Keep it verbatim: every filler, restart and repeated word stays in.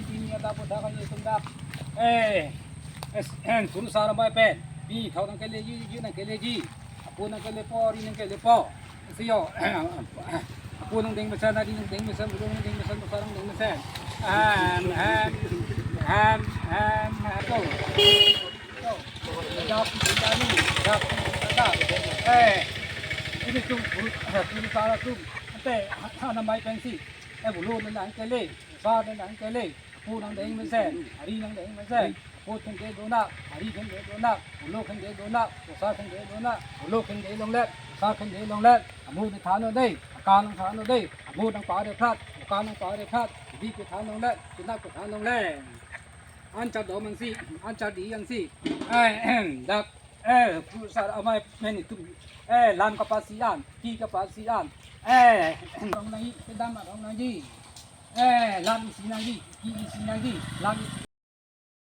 pini, pini, adap, adap, kami tum dap. Eh, es, em, kurusar amei pen. Pini thok nangkeleji, ji nangkeleji. Apo nangkelepo, ari nangkelepo. Siyo. Apo nangdeng mesen, ari nangdeng mesen, ulu nangdeng mesen, kurusar nangdeng mesen. Em, em, em, em, em, to. To. Dap, dap, dap. Eh, ilitum, eh, kurusar atum. Ante, ha, ha, amei pensi. Eh, ulu nangkele, kurusar nangkele. Apo nangdeng mesen, ari nangdeng mesen. Apo khengde donak, ari khengde donak, ulu khengde donak, kurusar khengde donak, ulu khengde longlet, kurusar khengde longlet. Amu nangthan-o dei, akan nangthan-o dei. Amu nangpare prat, akan nangpare prat. Kidi kethan longlet, kinak kethan longlet. Anchar do mangsi, anchar di angsi. Eh, em, dak, eh, kurusar amei pen itum. Eh, lam kapasi an, ki kapasi an. Eh, rong nangji, kedam rong nangji. Eh, lam isi nangji, ki isi nangji, lam isi.